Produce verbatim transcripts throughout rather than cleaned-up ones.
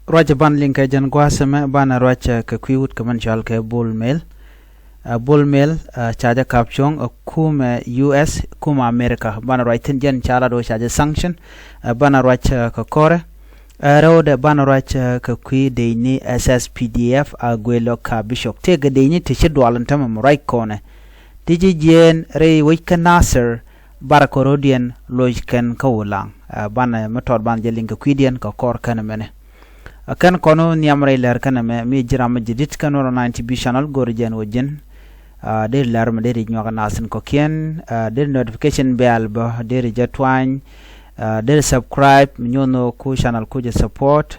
Ruac ban liŋ kɛ jɛn gua̱a̱th ɛmɛ, banɛ ruac kɛ kui̱ wut kɛ mɛn cɔal kɛ Bol Mel. Bol Mel ca jɛ kap cuɔ̱ŋ ɛ kumɛ U S, kumɛ America. Banɛ ruac thi̱n jɛn ca lat ɣöö ca jɛ sanction. Banɛ ruac kɛ kɔrɛ. Rɛwdɛ banɛ ruac kɛ kui̱ decni S S P D F a guël ɔ ka bishop tëëkɛ decni ti ci dual in tämɛ mi ruac kɔnɛ. Ti ci jiɛɛn rɛy wec kä Nasir, bar kɛ ro̱diɛn loc kɛn kä Wulaŋ. Banɛ mi tɔt banɛ jɛ liŋ kɛ kui̱diɛn kɛ kɔr kɛn mɛnɛ. Kɛn kɔn nhiam rɛy lɛr kɛn mɛ mi ji̱ ram mi ji̱ di̱t kɛn wä rɔ ninety B channel go̱r jɛn wä ji̱n. Deri lɛr mɛ deri nyuak nath in kɔ̱kiɛn, deri notification bell bä deri jɛ twany. Deri subscribe mi nyuɔn ku channel ku jɛ support.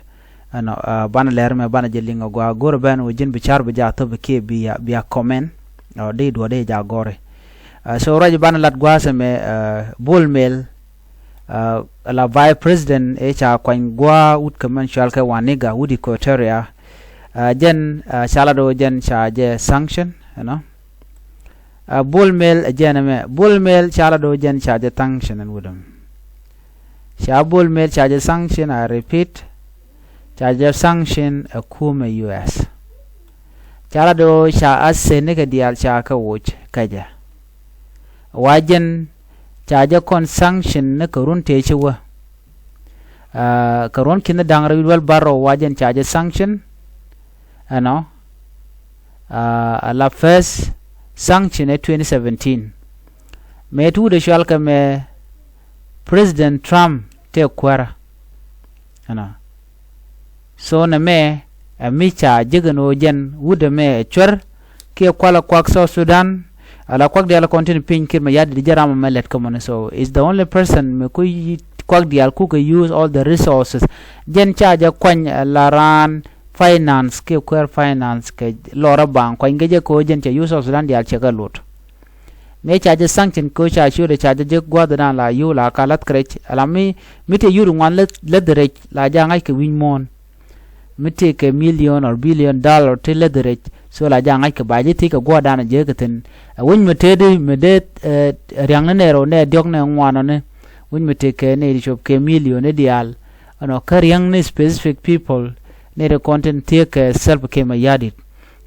Ɛnɔ banɛ lɛr mɛ banɛ jɛ liŋ agua go̱r bɛn wä ji̱n bi car bi jɛ athop kiɛ bi a comment. Deri duɔ deri jɛ agɔri. So ruac banɛ lat gua̱a̱th ɛmɛ Bol Mel. La vice president ëë ca kuany gua̱a̱ wut kɛ mɛn cɔal kɛ Waniga wut Equatoria. Jɛn ca lat ɣöö jɛn ca jɛ sanction ɛnɔ. Bol Mel ɛ jɛn ɛmɛ Bol Mel ca lat ɣöö jɛn ca jɛ sanction ɛn wut ɛmɛ. Ca Bol Mel ca jɛ sanction, I repeat. Ca jɛ sanction ɛ kumɛ U S. Ca lat ɣöö ca aseni kɛ diaal ca kɛ woc kä jɛ. Wa jɛn ca jɛ kɔn sanction ni kɛ run tëë ci wä. Kɛ ruɔ̱n ki̱n da̱ŋ rɛw wi̱c wäl bärɔw wa jɛn ca jɛ sanction. Ɛnɔ a la first sanction ɛ twenty seventeen. Mëë ti wut ɛ cual kɛ mɛ President Trump tëë kuäärä. Ɛnɔ so nɛ mɛ ɛ mi ca jek ɛn ɣöö jɛn wut ɛmɛ ɛ cuɛr kiɛ kual ɛ kuak South Sudan. Ala kuak diaal kɔn tin piny Kiir Mayardit jɛ ram ɛmɛ lɛt kä mɔni. So is the only person mi ku kuak diaal ku kɛ use all the resources. Jɛn ca jɛ kuany ala raan finance kiɛ kuɛɛr finance kɛ lɔrä baŋ kuany kɛ jɛ kɛ ɣöö jɛn cɛ use South Sudan diaal cɛ kɛ lut. Mëë ca jɛ sanction kɛ ɣöö ca ciötdɛ ca jɛ jek gua̱a̱thdan la yio̱w la ka lath kɛ rɛc ala mi mi tëë yio̱w ri ŋuan läth rɛc la jɛ a ŋa̱c kɛ wi̱ny muɔ̱ɔ̱n. Mi tëëkɛ million or billion dollar ti läth rɛc. So la jɛ a ŋa̱c kɛ ba ji̱ thiec kɛ gua̱a̱rdan a jiäk kɛ thi̱n. Ɛ wi̱ny mi tëëdi mi dee ria̱ŋni nɛ rɛw nɛ diɔ̱k nɛ ŋuanɔni. Wi̱ny mi tëëkɛ nɛ ri cop kɛ million ni diaal. Ɛnɔ kä ria̱ŋni specific people nɛ ri kɔn tin thiek kɛ Salva Kiir Mayardit.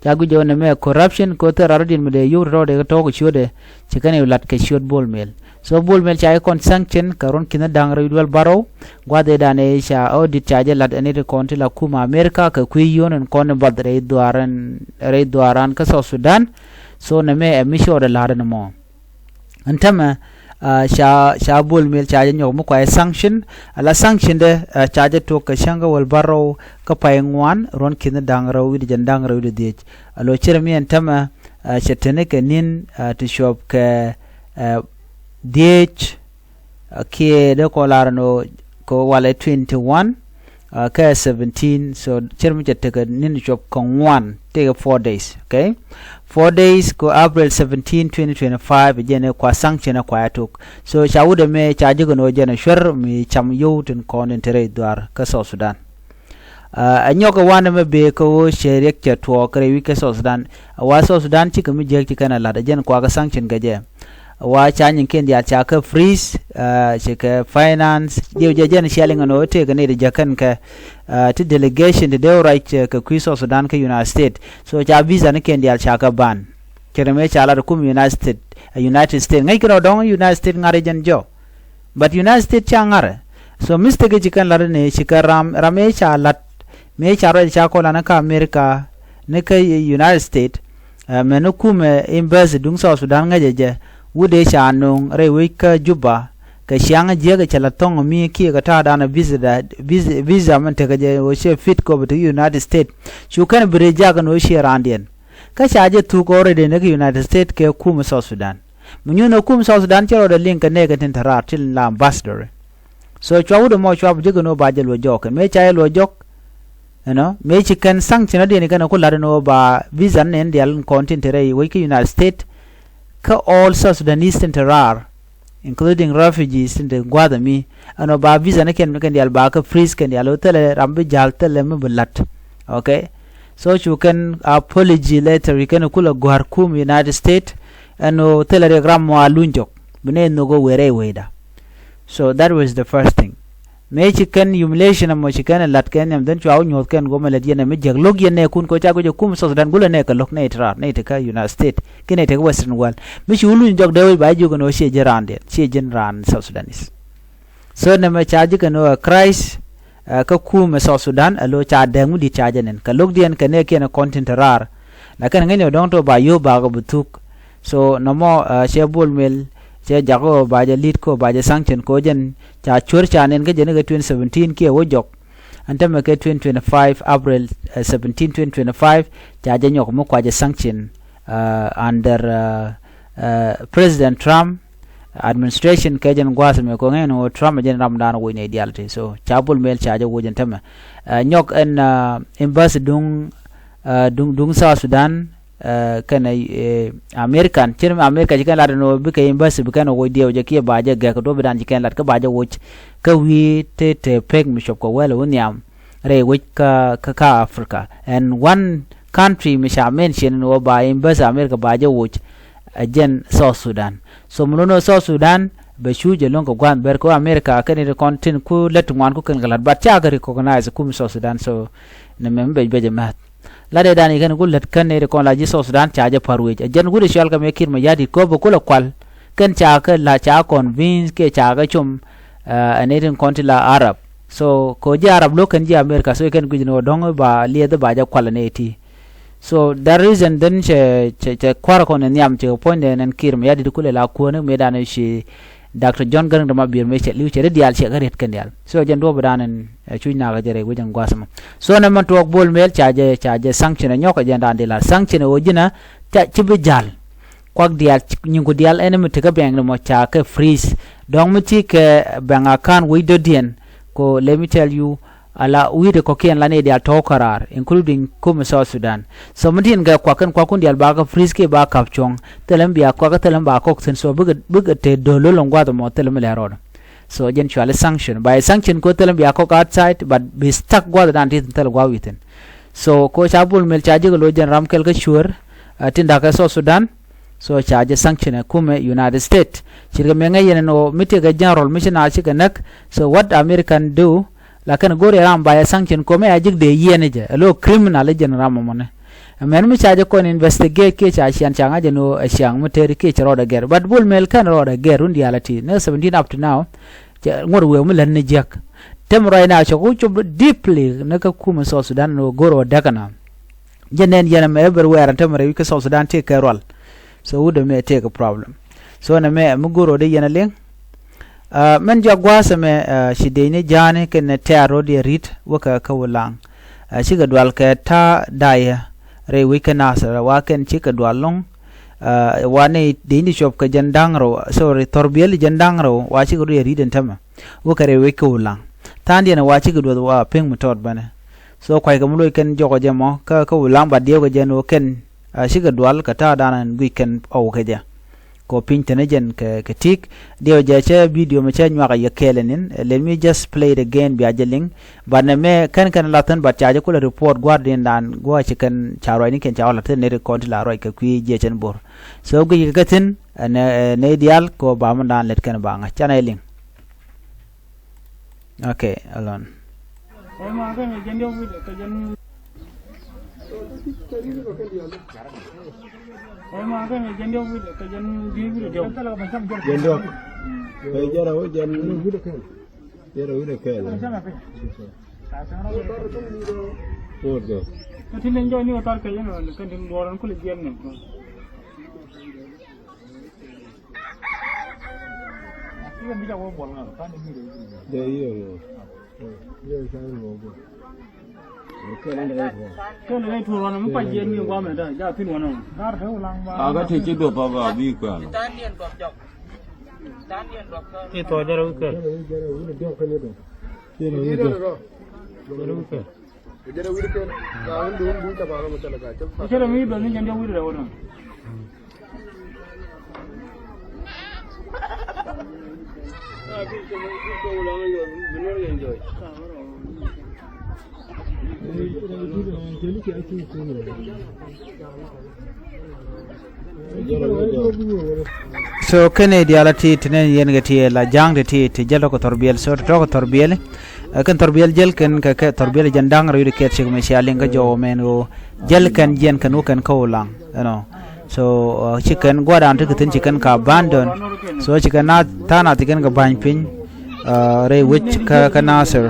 Ca guic jɛ wä nɛ mɛ corruption kɛ wä thil rat rɔ̱diɛn mi dee yio̱w rɔɔdɛ kɛ tɔ̱ɔ̱k kɛ ciötdɛ. Ci kɛn i̱ lat kɛ ciöt Bol Mel. So Bol Mel ca jɛ kɔn sanction kɛ ruɔ̱n ki̱n da̱ŋ rɛw wi̱c wäl bärɔw. Gua̱dhɛ dan ëë ca audit ca jɛ lat ɛn i̱ ti kɔn ti la kumɛ America kɛ kui̱ yio̱o̱n ɛn kɔn i̱ bath rɛy dhuaaran rɛy dhuaaran kä South Sudan. So nɛ mɛ ɛ mi cɔɔdɛ la̱r ɛn mɔ. Ɛn tämɛ ca ca Bol Mel ca jɛ nyɔk mi kuay sanction. Ala sanction dɛ ca jɛ tok kɛ cäŋ kä wäl bärɔw kä pay ŋuan ruɔ̱n ki̱n da̱ŋ rɛw wi̱c jɛn da̱ŋ rɛw wi̱c dhiec. Alo cir mi ɛn tämɛ cɛ teni kɛ ni̱n ti cuɔp kɛ dhiec. Kiɛ dee kɔ lar ɛn ɣöö kɛ walɛ twenty one kɛ seventeen. So cir mi cɛ tekɛ ni̱n cuɔp kɛ ŋuan tekɛ four days. Okay, four days kɛ April seventeen, twenty twenty five jɛn ɛ kua sanction ɛ kua ɛ tok. So ca wut ɛmɛ ca jek ɛn ɣöö jɛn ɛ cuer mi cam yio̱w tin kɔn in te rɛy dhuaar kä South Sudan. Ɛ nyɔk ɛ wanɛ mɛ bee kä ɣöö cɛ riɛk cɛ tuɔɔk kɛ rɛy wi̱c kɛ South Sudan. Ɛ wa South Sudan cikɛ mi jiäk ci kɛn ɛ la̱t ɛ jɛn kuakä sanction kɛ jɛ. Ɛ wa ca nyiŋkiɛn diaal ca kä freeze. Cikɛ finance diɛw jɛ jɛn ciɛliŋ ɛn ɣöö tëëkɛ nɛy ti jäk kɛn kɛ ti delegation ti dee wä ruac kɛ kui̱ South Sudan kä United States. So ca visa ni kiɛn diaal ca kɛ ban. Cɛ rɛ mëë ca lat kum United States. Ɛ United States ŋäc kɛn ɔ dɔ̱ŋ United States ŋa̱r jɛn jɔk. But United States ca ŋa̱rɛ. So mistake ci kɛn lat ni ci kɛ ram ram ëë ca lat mëë ca ruac ca kɔn lan kä America ni kä United States. Mɛ ni kumɛ embassy duŋ South Sudan ŋäcɛ jɛ wut ëë ca nuŋ rɛy wec kä Juba. Kɛ ciaŋ jiäk cɛ la thɔŋ mi kiɛ kɛ ta̱a̱dan visa da visa visa min tekɛ jɛ wä ciɛ fit kɔ bi te United States. Cu kɛn bi rɛy jak ni wä ciɛ raandiɛn. Kä ca jɛ thuk already ni kä United States kɛ kumɛ South Sudan. Mi nyuun ɛ kum South Sudan cɛ rɔɔdɛ liŋ kɛ nɛɛkɛ tin te raar ti la ambassador. So cua wut ɛmɔ cua bi jek ɛn ɣöö ba jɛ luɔ jɔɔk kɛn mëë ca jɛ luɔ jɔk. Ɛnɔ mëë ci kɛn sanction adiɛn kɛn ɛ ku la̱t ɛn ɣöö ba visa ni nɛn diaal in kɔn tin te rɛy wec kä United States. Kä all South Sudanese tin te raar including refugees tin te gua̱a̱th ɛmi. Ɛnɔ ba visa ni kɛn kɛn diaal ba kä freeze kɛn diaal ɣöö thilɛ ram bi ja̱l thilɛ mi bi la̱t. Okay. So cu kɛn apology letter kɛn ɛ ku la gua̱a̱r kum United States. Ɛn ɣöö thilɛ riɛk ram mɔ a luny jɔk bi nɛ nhök ɣöö wëë rɛy wecda. So that was the first thing. Mëë ci kɛn humiliation ɛmɔ ci kɛn ɛ la̱t kɛn nhiam, then cua wä nyuɔ̱th kɛn go̱mɛ lät yɛn ɛ mi jiäk lo̱k yɛn nɛ kun kɛ ca guic ɛ kum South Sudan gulɛ nɛ kɛ lo̱k nɛ ti raar nɛ ti kä United States ki nɛ ti kä Western world. Mi ci wä luny jɔk dee wec ba jiök ɛn ɣöö ciɛ ji̱n raandiɛn, ciɛ ji̱n raan South Sudanese. So nɛmɛ ca ji̱ kɛn ɣöö ɛ Christ, ɛ, kä kumɛ South Sudan ɛ lo̱ ca dɛɛŋ mi di̱t ca jɛ nɛn kɛ lo̱kdiɛn kɛ nɛɛkiɛn ɛ kɔn tin te raar. Lakin ŋäcnɛ dɔ̱ŋ tɔ ba yio̱w bakɔ bi thuk. So nɔmɔ, ɛ, cɛ Bol Mel cɛ jakä ɣöö ba jɛ li̱t kɛ ɣöö ba jɛ sanction kɛ ɣöö jɛn ca cuer ca nɛn kä jɛn kɛ twenty seventeen kiɛ wä jɔk. Ɛn tämɛ kɛ twenty twenty-five April, ɛ, seventeen, twenty twenty-five ca jɛ nyɔk mi kua jɛ sanction, ɛ, under, ɛ, ɛ, President Trump administration kɛ jɛn gua̱a̱th ɛmɛ kɛ ɣöö ŋäcnɛ ɣöö Trump ɛ jɛn ramdan woc nɛy diaal ti. So ca Bol Mel ca jɛ woc ɛn tämɛ. Ɛ, nyɔk ɛn, ɛ, embassy duŋ, ɛ, duŋ, duŋ South Sudan, ɛ, kɛnɛ, ɛ, American. Cir mi America ci kɛn lat ɛn ɣöö bikɛ embassy bi kɛn ɛ woc diɛw jɛ kiɛ ba jɛ gɛk kɛ duɔ̱pidan ci kɛn lat kä ba jɛ woc kä wi̱i̱ ti te pek mi cuɔp kɛ wäl ɛ wä nhiam rɛy wec kä, kä, kä Africa. And one country mi ca mention ɛn ɣöö ba embassy America ba jɛ woc ɛ jɛn South Sudan. So mi lo̱n ɣöö South Sudan bɛ cu jɛ lo̱ŋ kɛ gua̱a̱th bɛr kɛ ɣöö America kɛn i̱ ti kɔn tin ku lät ti ŋuan ku kɛn kɛ la̱t, but cakɛ recognize kum South Sudan. So nɛmɛ mi bɛc bɛc ɛ mɛth. Latdɛ dan i̱ kɛn ku lät kɛn i̱ ti kɔn la ji̱ South Sudan ca jɛ pa̱r wec. Ɛ jɛn wut i̱ cɔal kɛ mi Kiir Mayardit kɛ ɣöö bɛ kulɛ kual. Kɛn ca kɛ la ca convince kiɛ ca kɛ com, ɛ, ɛn i̱ tin kɔn ti la Arab. So kɛ ɣöö ji̱ Arab lo̱k kɛn ji̱ America, so i̱ kɛn guic ni ɣöö dɔ̱ŋ ba liɛth ba jɛ kual ɛn i̱ ti. So that reason then cɛ, cɛ, cɛ kua̱r kɔn in nhiam cɛ kɛ puɔ̱nydɛ nɛn Kiir Mayardit kulɛ la kuäär ni mëëdan ci Doctor John Garang de Mabior mëë cɛ li̱w cɛ ri diaal cɛ kɛ riet kɛn diaal. So jɛn duɔ̱ɔ̱p dan in, ɛ, cuc nakä jɛ rɛy wec in gua̱a̱th ɛmɔ. So nɛ mɛn tuɔɔk Bol Mel ca jɛ, ca jɛ sanction ɛ nyɔk ɛ jɛn dan di la sanction ɛ ɣöö ji̱n ɛ ca ci bi ja̱l. Kuak diaal nyiŋku diaal ɛn mi ti kä bank ni mɔ ca kɛ freeze. Dɔ̱ŋ mi ti kɛ bank account wec dɔ̱diɛn. Ko let me tell you, ala wi̱i̱dɛ kɔ̱kiɛn la nɛy diaal tɔ̱ kä raar, including kumɛ South Sudan. So mi tin kɛ kuak kɛn kuakun diaal ba kɛ freeze kiɛ ba ka̱p cuɔ̱ŋ, thilɛ mi bia kuak, thilɛ mi ba kɔk thi̱n. So bikɛ, bikɛ te do̱l lo̱l in gua̱th ɛmɔ thilɛ mi lɛ rɔɔdɛ. So jɛn cuali sanction. Ba i̱ sanction ko thilɛ mi bia kɔk outside, but bi stuck gua̱th dan ti thi̱n thilɛ gua̱th wi̱i̱ thi̱n. So ko ca Bol Mel ca ji̱ kɛ lo̱c jɛn ram kɛl kä cuäär, ɛ, tin da̱k kɛ South Sudan. So ca jɛ sanction ɛ kumɛ United States. Cirkɛ mëë ŋäc yɛn ɛn ɣöö mi tekɛ general mi ci naath cikɛ näk. So what American do, la kɛn go̱r yɛ ram ba yɛ sanction kɛ ɣöö mɛ a ji̱k dee yiɛn jɛ ɛ lo̱ criminal jɛn ram ɛmɔni. Ɛmɛn mi ca jɛ kɔn investigate kiɛ ca cian ca ŋa̱c ɛn ɣöö ɛ ciaŋ mi teri kiɛ cɛ rɔɔdɛ gɛr. But Bol Mel kɛn rɔɔdɛ gɛr run diaal ɛ ti ni seventeen up to now. Cɛ ŋuɔ̱t wëë mi lät ni jiäk. Tem right now cɛ ku cop deeply ni kä kumɛ South Sudan ɛn ɣöö go̱r ɣöö däk ɛn a. Jɛ nɛn yɛn ɛmɛ everywhere ɛn tämɛ rɛy wi̱c kä South Sudan tëë kɛ rual. So wut ɛmɛ tëë kɛ problem. So nɛmɛ mi go̱r ɣöö dee yɛn a liŋ. Ɛ, mɛn jɔak gua̱a̱th ɛmɛ, ɛ, ci dee ni ja̱a̱ni kɛn ni tɛ̈r ro̱d yɛ ri̱t wä kɛ kä Wulaŋ. Ɛ, cikɛ dual kɛ ta̱a̱ dayɛ rɛy wec kä Nasir wa kɛn cikɛ dual lɔ̱ŋ. Ɛ, wa ni dee ni cuɔp kɛ jɛn da̱ŋ rɛw, sorry, thɔrbiɛl jɛn da̱ŋ rɛw wa cikɛ ro̱d yɛ ri̱t ɛn tämɛ. Wä kɛ rɛy wec kä Wulaŋ. Tha̱a̱ŋdiɛn wa cikɛ duɔth wa pi̱ŋ mi tɔt bänɛ. So kuackɛ mi loc kɛn jɔkɔ jɛ mɔ kä, kä Wulaŋ, but diɛwkɛ jɛn ɣöö kɛn, a, cikɛ dual kɛ ta̱a̱ dan ɛn guic kɛn ɔw kɛ jɛ. Kɔ piny tɛnɛ jɛn kɛ, kɛ tik. Diɛw jɛ cɛ video mi cɛ nyuak a yɛ kɛɛl ɛn in. Let me just play it again bia jɛ liŋ. But nɛ mɛ kɛn kɛn la thi̱n, but ca jɛ kulɛ report gua̱a̱r din dan gua̱a̱ ci kɛn ca ruacni kɛn ca wä la thi̱n ni ri kɔn ti la ruac kɛ kui̱ jiɛ cɛn bor. So guic kɛ thi̱n, ɛ, nɛ, ɛ, nɛ diaal kɔ ba mi dan lɛt kɛn ba ŋa̱c. Canɛ liŋ. Okay, hold on. Jɛn diɔk. Kɛ jɛn a wä jɛn. Jɛn a wä jɛn kɛɛl. Wot kɛ. Kä ti ni jɔɔc ni kɛ thar kɛ jɛn ɔ kɛn ti duɔɔr ɛn kulɛ jiɛn ni. Dee yiëë ŋɔ. Kɛn rɛy tuur wanɔ mi pa jiɛn ni guamɛ da ja pin wanɔ. A kä ti ci duɔth ɔ ba bi kuɛn. Ti thɔ jɛrɛ wikɛ. Jɛrɛ wikɛ. Jɛrɛ wikɛ. Jɛrɛ mi bɛ ni jɛn jɛ wiri rɛ wanɔ. So kɛn i̱ diaal a ti ti nɛn yɛn kɛ ti la ja̱a̱ŋ ti ti ti jäl tɔk kɛ thɔrbiɛl. So ti tɔk kɛ thɔrbiɛl, ɛ kɛn thɔrbiɛl jäl kɛn kɛ kɛ thɔrbiɛl jɛn da̱ŋ rɛy ti kɛɛt cik mɛ cia liŋ kä jɔw mɛn ɣöö jäl kɛn jiɛn kɛn wä kɛn kä Ulaŋ, you know. So ci kɛn gua̱dan ti kɛ thi̱n ci kɛn ka abandon. So ci kɛn na tha̱a̱ŋ na ti kɛn kɛ ba̱ny piny rɛy wec kä kä Nasir.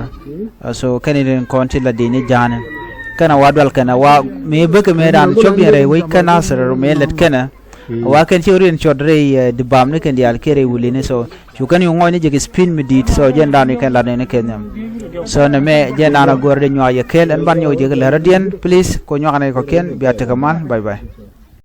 So kɛn i̱ rin kɔn ti la di̱i̱n ni ja̱a̱ni kɛn a wa dual kɛn a wa mëë bäkɛ mëë dan cop yɛn rɛy wec kä Nasir mëë lät kɛnɛ. Wa kɛn ci rin cɔt rɛy di bam ni kɛn diaal kiɛ rɛy wulini. So cu kɛn yu ŋɔc ni jɛ kɛ spin mi di̱i̱t. So jɛn dan yu kɛn lat ni kɛn nhiam. So nɛ mɛ jɛn dan a gɔr di nyuak yɛ kɛl ɛn ban nyɔk jɛ kɛ lɛr rɔ̱diɛn, please, ko nyuak ni kɔkiɛn bia tekɛ mal. Bye bye.